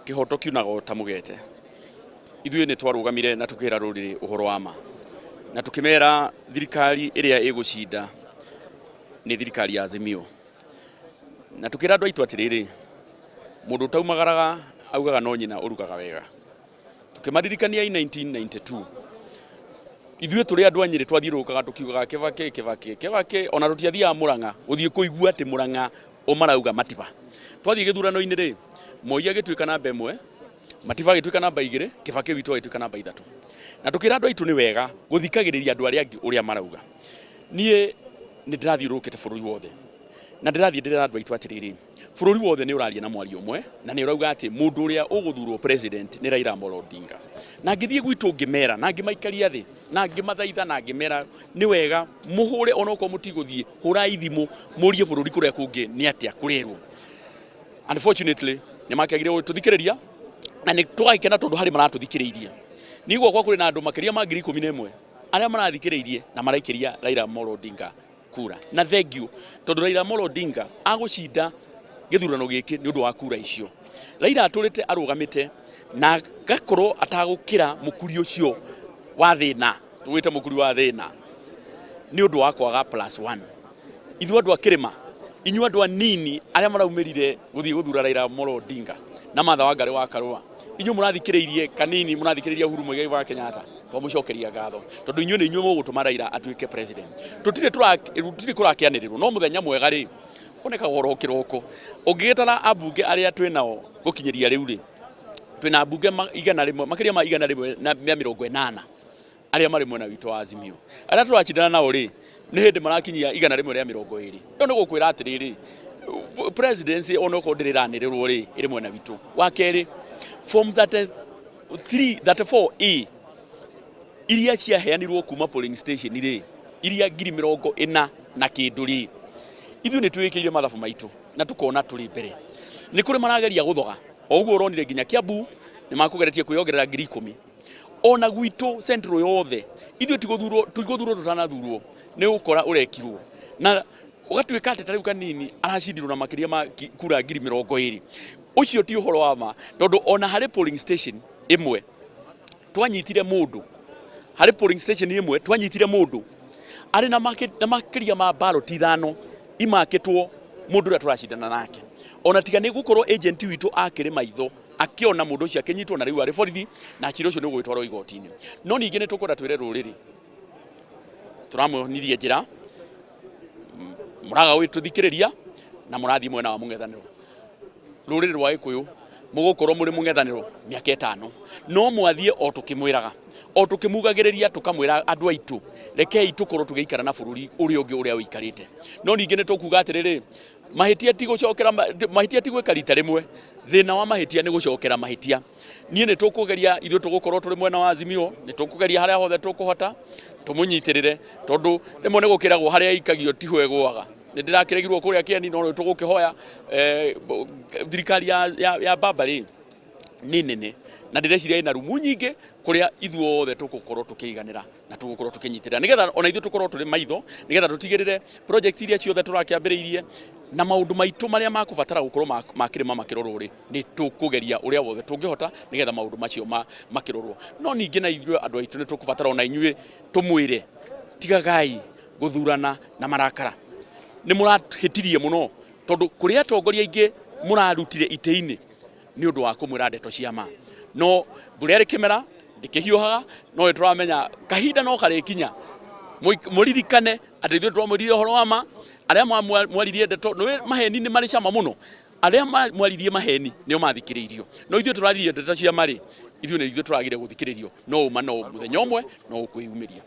Kĩhoto kiunaga o ta mũgete. Ithuĩ nĩ twarũgamire na tũkĩra rũrĩrĩ ũhoro wa ma na tũkĩmera thirikari ĩrĩa ĩgũcinda nĩ thirikari ya Azimio. Na tũkĩra andũ aitũ atĩrĩrĩ, mũndũ ũtaumagaraga augaga no nyina ũrugaga wega. Tũkĩmaririkania in 1992 ithuĩ tũrĩ andũ a Nyĩrĩ twathiũrũrũkaga tũkiugaga Kĩbakĩ Kĩbakĩ Kĩbakĩ, ona tũtiathiaga Mũrang'a gũthiĩ kũigua atĩ Mũrang'a o marauga Matiba. Twathiĩ gĩthurano-inĩ rĩ, Moi agĩtuĩka namba ĩmwe, Matiba agĩtuĩka namba igĩrĩ, Kĩbakĩ witũ agĩtuĩka namba ithatũ. Na tũkĩra andũ aitũ nĩ wega gũthikagĩrĩria andũ arĩa angĩ ũrĩa marauga. Niĩ nĩ ndĩrathiũrũrũkĩte bũrũri wothe na ndĩrathiĩ ndĩrera andũ aitũ atĩrĩrĩ, bũrũri wothe nĩ ũraria na mwario ũmwe na nĩ ũrauga atĩ mũndũ ũrĩa ũgũthurwo president nĩ Raila Amolo Odinga. Na ngĩthiĩ gwitũ ngĩmera na ngĩmaikaria thĩ na ngĩmathaitha na ngĩmera nĩ wega mũhũre onokorwo mũtigũthiĩ, hũrai thimũ mũrie bũrũri kũrĩa kũngĩ nĩ atĩa kũrerwo. Unfortunately nĩ makĩagire gũtũthikĩrĩria na nĩ tũgagĩkena tondũ harĩ maratũthikĩrĩirie. Niĩ gwakwa kũrĩ na andũ makĩria ma 11,000 arĩa marathikĩrĩirie na maraikĩria Raila Amolo Odinga kura. Na thengiũ tondũ Raila Amolo Odinga agũcinda gĩthurano gĩkĩ nĩ ũndũ wa kura icio. Raila atũrĩte arũgamĩte na agakorwo atagũkĩra mũkuri ũcio wa thĩna, tũwĩte mũkuri wa thĩna, nĩ ũndũ wa kwaga plus one. Ithuĩ andũ a kĩrĩma, inyuĩ andũ anini arĩa maraumĩrire gũthiĩ gũthura Raila Amolo Odinga na Martha Wangari wa Karũa, inyuĩ mũrathikĩrĩirie kanini, mũrathikĩrĩria Uhuru Muigai wa Kenyatta, twamũcokeria ngatho tondũ inyuĩ nĩ inyuĩ mũgũtũma Raila atuĩke president. Tũtirĩ tũtirĩ kũrakĩanĩrĩrwo, no mũthenya mwega rĩ, wonekaga oro kĩroko. Ũngĩgĩtara ambunge arĩa twĩ nao gũkinyĩria rĩu rĩ, twĩna ambunge 100, makĩria ma 180 arĩa marĩ mwena witũ wa Azimio. Arĩa tũracindana nao rĩ, nĩ hĩndĩ marakinyia 120. Ĩyo nĩ gũkwĩra atĩrĩrĩ, presidency onokorwo ndĩrĩ ĩranĩrĩrwo rĩ, ĩrĩ mwena witũ. Wa kerĩ, form 33, 34A iria ciaheanirwo kuma polling station rĩ, iria 40,000 na kĩndũ rĩ, ithuĩ nĩ twĩkĩire mathabu maitũ na tũkona tũrĩ mbere. Nĩ kũrĩ marageria gũthoga, o ũguo ũronire nginya Kiambu nĩ makũgeretie kwĩyongerera 10,000. Ona gwitũ Central yothe ithuĩ tigũthurwo tigũthurwo tũtanathurwo nĩ ũkora ũrekirwo na ũgatuĩka atĩ ta rĩu kanini aracindirwo na makĩria ma kura 20,000. Ũcio ti ũhoro wa ma tondũ ona harĩ polling station ĩmwe twanyitire mũndũ, harĩ polling station ĩmwe twanyitire mũndũ arĩ na makĩria ma ballot ithano imakĩtwo mũndũ ũrĩa tũracindana nake. Ona tiga nĩ gũkorwo agent witũ akĩrĩ maitho akĩona mũndũ ũcio akĩnyitwo na rĩu arĩ borithi na cira ũcio nĩ ũgũgĩtwarwo igoti-inĩ. No ningĩ nĩ tũkwenda twĩre rũrĩrĩ tũramuonirie njĩra, mũraga gũgĩtũthikĩrĩria na mũrathiĩ mwena wa mũng'ethanĩro. Rũrĩrĩ rwa Gĩkũyũ mũgũkorwo mũrĩ mũng'ethanĩro mĩaka ĩtano, no mwathiĩ o tũkĩmwĩraga, o tũkĩmugagĩrĩria tũkamwĩra andũ aitũ rekei tũkorwo tũgĩikara na bũrũri ũrĩa ũngĩ ũrĩa ũikarĩte. No ningĩ nĩ tũkuga atĩrĩrĩ, mahĩtia ti gũcokera, mahĩtia ti gwĩka rita rĩmwe, thĩna wa mahĩtia nĩ gũcokera mahĩtia. Niĩ nĩ tũkũgeria, ithuĩ tũgũkorwo tũrĩ mwena wa Azimio, nĩ tũkũgeria harĩa hothe tũkũhota tũmũnyitĩrĩre, tondũ rĩmwe nĩ gũkĩragwo harĩa ĩikagio tiho ĩgũaga. Nĩ ndĩrakĩregirwo kũrĩa Kĩeni, no rĩu tũgũkĩhoya thirikari ya baba rĩ nĩ nene na ndĩreciria ĩna rumu nyingĩ kũrĩa ithuothe tũgũkorwo tũkĩiganĩra na tũgũkorwo tũkĩnyitĩrĩra nĩgetha ona ithuĩ tũkorwo tũrĩ maitho nĩgetha tũtigĩrĩre project iria ciothe tũrakĩambĩrĩirie na maũndũ maitũ marĩa makũbatara gũkorwo makĩrĩma makĩrorwo rĩ, nĩ tũkũgeria ũrĩa wothe tũngĩhota nĩgetha maũndũ macio makĩrorwo. No ningĩ na ithuĩ andũ aitũ nĩ tũkũbatara ona inyuĩ tũmwĩre tigagai gũthurana na marakara. Nĩ mũrahĩtirie mũno tondũ kũrĩ atongoria aingĩ mũrarutire itĩ-inĩ nĩ ũndũ wa kũmwĩra ndeto cia ma. No mbura ĩrĩ kĩmera ndĩkĩhiũhaga, no nĩ tũramenya kahinda no karĩkinya mũririkane atĩ ithuĩ twamwĩrire ũhoro wa ma, arĩa mwaririe ndeto, nĩ maheni nĩ marĩ cama mũno, arĩa mwaririe maheni nĩo mathikĩrĩirio, no ithuĩ tũraririe ndeto cia ma rĩ, ithuĩ nĩ ithuĩ tũragire gũthikĩrĩrio, no ũma no mũthenya ũmwe no ũkwĩyumĩria.